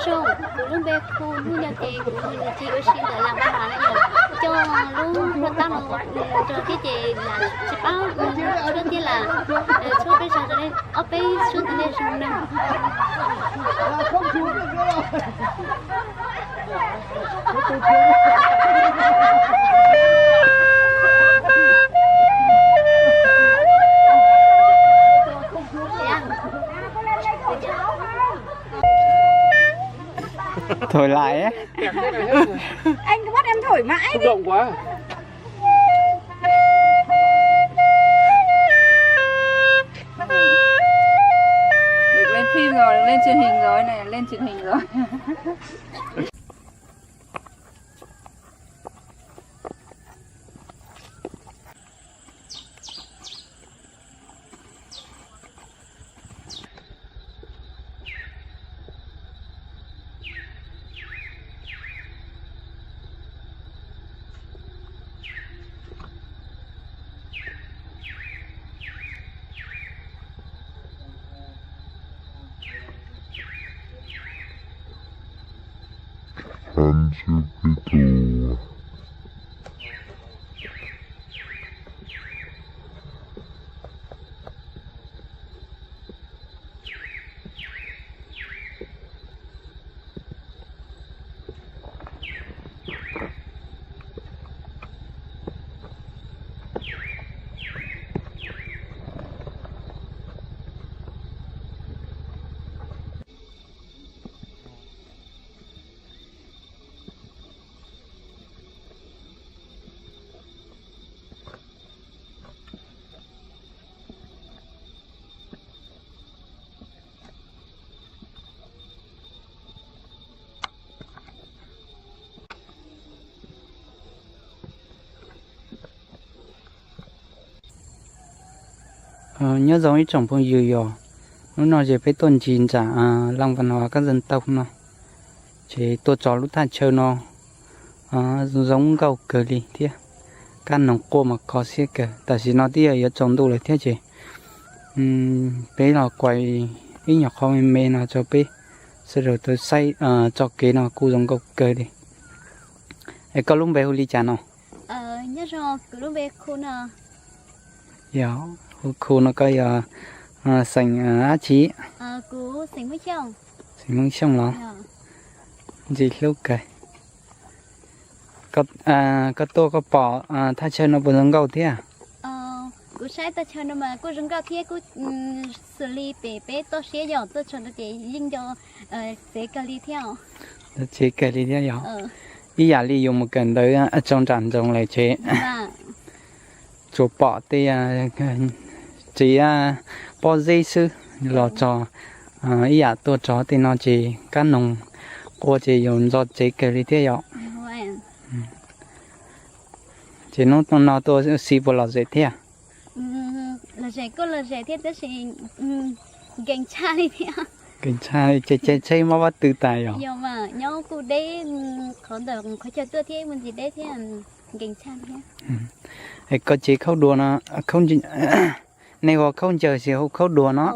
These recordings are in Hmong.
Zoo, kuv lub npe Khu, hnub no ces kuv mus tsis ua si ntawm Lam Vaj Hav no yog coj lub npua taub no nrog thiab ces lam tsis paub tshuab thiab lam tshuab peb zag rau nej ob peb suab rau nej zoo no. Thổi lại ấy. Anh cứ bắt em thổi mãi đi. Xúc động quá. Được lên phim rồi, được lên truyền hình rồi này, lên truyền hình rồi. Ăn xếp cái tù. Nyob zoo ib tsoom phooj ywg yog, hnub no ces peb tuaj ncig nram Laj Vaj Hav Kab Zes Tauj no, ces tuaj txog lub thaj chaw no zoo nkauj kawg li thiab, kab noog quaj mas kho siab kawg. Tam sim no twb yog yuav tsaus ntuj lawm thiab ces peb los kuas ib nyuag qho me me no rau peb sawv daws tau saib txoj kev no kuj zoo nkauj kawg li. Es koj lub npe hu li cas no? Yog, hu Khu no koj yog xeem dab tsi? Xeem Hmoob Xyooj los? Ntxim hlub kawg. Koj tuaj koj pom thaj chaw no puas zoo nkauj thiab? Kuv saib thaj chaw no mas kuj zoo nkauj thiab kuj xws li pem peb toj siab yog tuaj txog no ces yeej nco txev kawg li thiab. Txev kawg li thiab yog. Ib yam li yus mus kawm ntawv txog nram nroog lawm ces tsuas pom tej tsev pob zeb xwb, los txog ib yam tuaj txog tej no ces kab noog quaj ces yus nco tsev kawg li thiab yom. Ces hnub no tuaj ua si puas lom zem thiab? Lom zem kuj lom zem thiab tab sis nkees tshaj li thiab. Nkees tshaj li ces caij tsheb mob pob tw tas yom? Yog mas nyob kuj deb, qhov ntawm qhov chaw tuaj thiab mus ntsis deb thiab, nkees tshaj thiab. Es koj tsev khaub dua no, nej hu khaub ncaws los hu khaub dua no?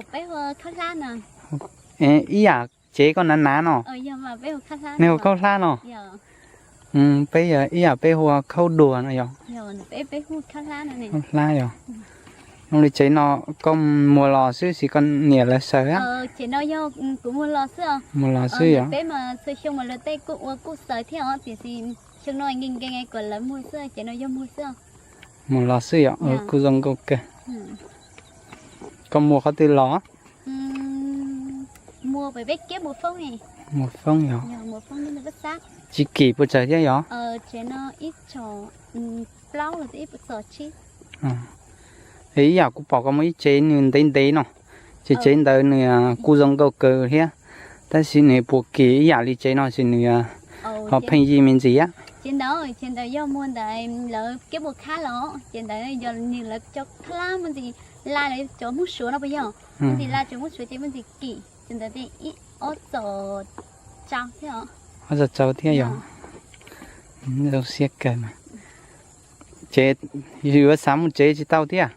Ib yam tsev koj nav nav no. Nej hu khaub hlab no. Peb ib yam peb hu ua khaub dua no yog. Khaub hlab yog. Zoo li tsev no koj muag los xwb sis koj niam lawv xaws? Muag los xwb yog. Muag los xwb yog. Muag los xwb yom, kuj zoo nkauj kawg. Koj muag qhov twg los? Muag foob yog. Tsis kim puas tsawg thiab yog? Ib yam kuv pom koj muaj ib tsev nws ntev ntev no, ces tsev ntawd nws kuj zoo nkauj kawg thiab, tab sis nws puas kim ib yam li tsev no sis nws ho pheej yig me ntsis? Ces ntawd, ces ntawd yog muag ntawd lawv kev mus khab los, ces ntawd yog nws lawv cov khaub hlab muaj ntsis, laj lawv cov Hmoob Suav no puas yog? Muaj ntsis laj cov Hmoob Suav ces muaj ntsis kim, ces ntawd ib ob txog tsau thiab. Ob txog tsau thiab yog. Zoo siab kawg mas. Ces yuav xav mus tsev tsis tau thiab?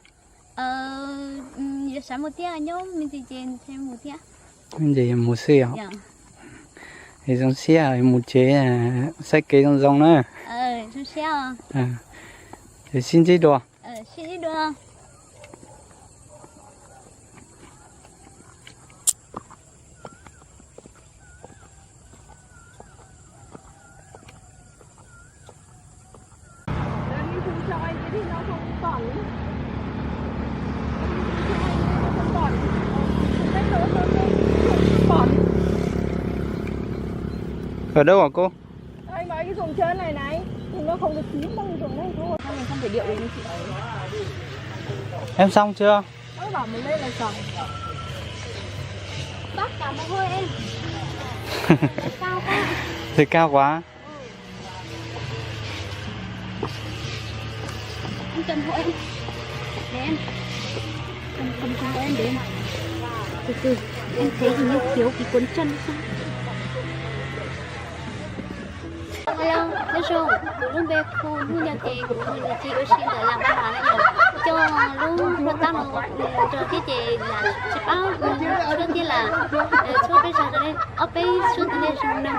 Yuav xav mus thiab, nyob me ntsis ces mus thiab. Ces mus xwb yog. Es zoo siab mus tsev, saib kev zoo zoo na. Zoo siab. Es sib ntsib dua. Ở đâu hả cô? Anh nói cái giường trên này này, thì nó không được kín đâu, giường này thôi. Sao mình không thể điệu được như chị ấy? Em xong chưa? Nó bảo mình lên là dòng. Bác cả một hơi em. Hơi cao quá. Hơi cao quá. Anh Trần hộ em. Để em. Anh Trần hộ em để em. Từ từ. Em thấy hình như thiếu cái cuốn chân sao? Hello, nyob zoo, kuv lub npe Khu, hnub no ces kuv mus nws tsis ua si ntawm lam vaj hav no yog coj lub hluav taub no rau thiab ces lam tsis paub tshuab thiab lam tshuab peb zag rau nej ob peb suab ntawm nej zoo no.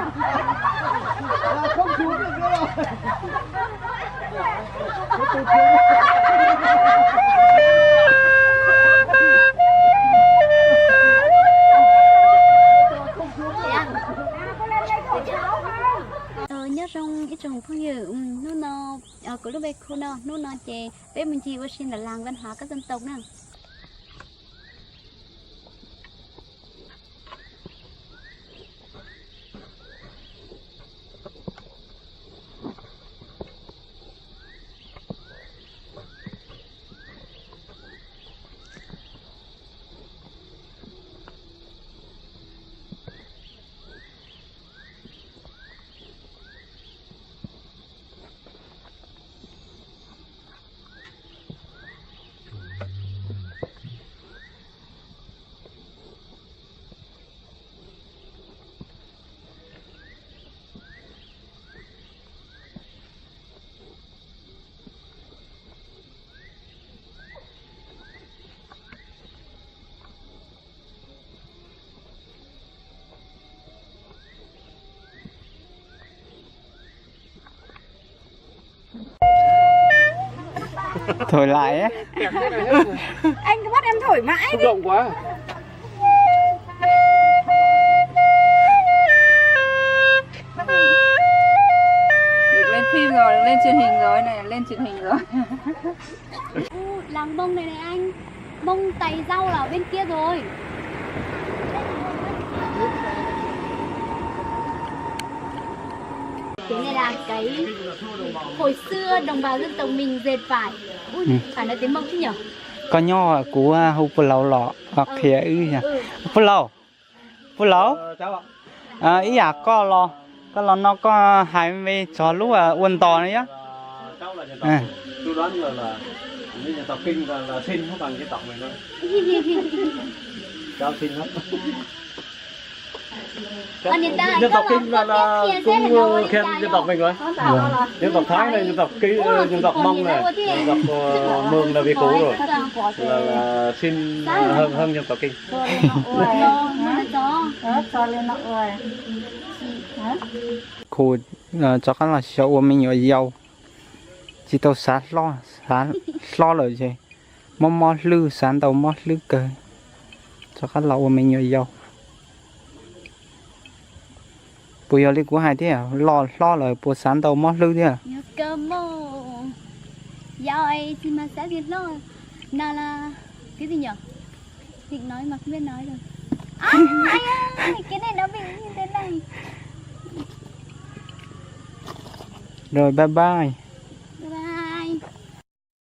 Nyob zoo ib tsoom phooj ywg, hnub no kuv lub npe Khu no, hnub no ces peb mus ncig ua si ntawm làng văn hóa các dân tộc na. Thổi lại á. Anh cứ bắt em thổi mãi đi. Xúc động quá. Được lên phim rồi, lên truyền hình rồi này, lên truyền hình rồi. Ú, làng Mông này này anh. Mông cày rau là ở bên kia rồi. Cái này là cái hồi xưa đồng bào dân tộc mình dệt vải. Ui, phải nói tiếng Mông chứ nhở? Koj nyob, kuv hu puag laus los qhia wb. Puag laus, puag laus, ib yam koj los, koj los no koj hais me tsov lub ua ntos no yog. Cháu là dân tộc Kinh và là xin các bạn dân tộc mình thôi. Cháu xin lắm. Dân tộc Kinh là, là cũng, ờ, khen dân tộc mình rồi. Dân tộc Thái này, dân tộc Ki-, ờ, dân tộc Mông này, dân tộc, ờ, Mường là về cũ rồi. Là, là xin, ờ, hơn, hơn dân tộc Kinh. Khu, rov qab los xyaum ua me nyuam yaus, tsis tau xav hlob, xav hlob lawm ces mob mob hlwb, xav ntau mob hlwb kawg, rov qab los ua me nyuam yaus. Puas yog li kuv hais thiab, los hlob lawm puas xav ntau mob hlwb thiab? Cái gì nhỉ? Định nói mà không biết nói rồi. À, anh ơi, cái này nó bị như thế này. Rồi, bye bye.